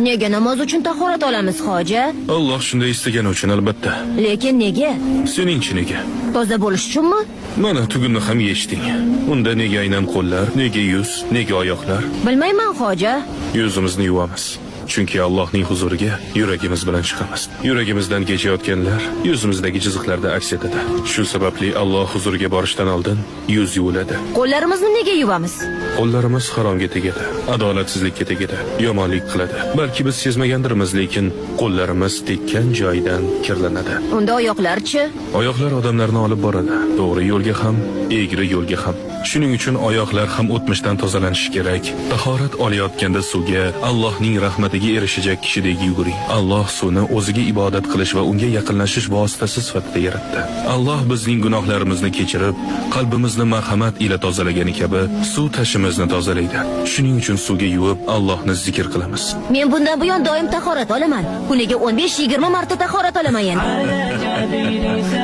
Nega namoz uchun tahorat olamiz, hoji? Alloh shunday istagani uchun albatta. Lekin nega? Seningchi nega? Toza bo'lish uchunmi? Mana tugunni ham yechding. Unda nega aynan qo'llar, nega yuz, nega oyoqlar? Bilmayman, hoji. Yuzimizni yuvamiz. Chunki Allohning huzuriga yuragimiz bilan chiqamiz. Yuragimizdan kechayotganlar yuzimizdagi chiziqlarda aks etadi. Shu sababli Alloh huzuriga borishdan oldin yuz yuviladi. Qo'llarimizni nega yuvamiz? Qo'llarimiz haromga tegadi, adolatsizlikka tegadi, yomonlik qiladi. Balki biz sezmagandirmiz, lekin qo'llarimiz tekkan joyidan kirlanadi. Unda oyoqlarchi? Oyoqlar odamlarni olib boradi. To'g'ri yo'lga ham, egri yo'lga ham. Shuning uchun oyoqlar ham o'tmishdan tozalanishi kerak. Tahorat olayotganda suvga Allohning rahmatiga erishajak kishidek yuguring. Alloh suvni o'ziga ibodat qilish va unga yaqinlashish vositasi sifatida yaratdi. Alloh bizning gunohlarimizni kechirib, qalbimizni marhamat ila tozalagani kabi suv tashimizni tozalaydi. Shuning uchun suvga yuvib Allohni zikr qilamiz. Men bundan buyon doim tahorat olaman. Kuniga 15-20 marta tahorat olaman endi. على جبين.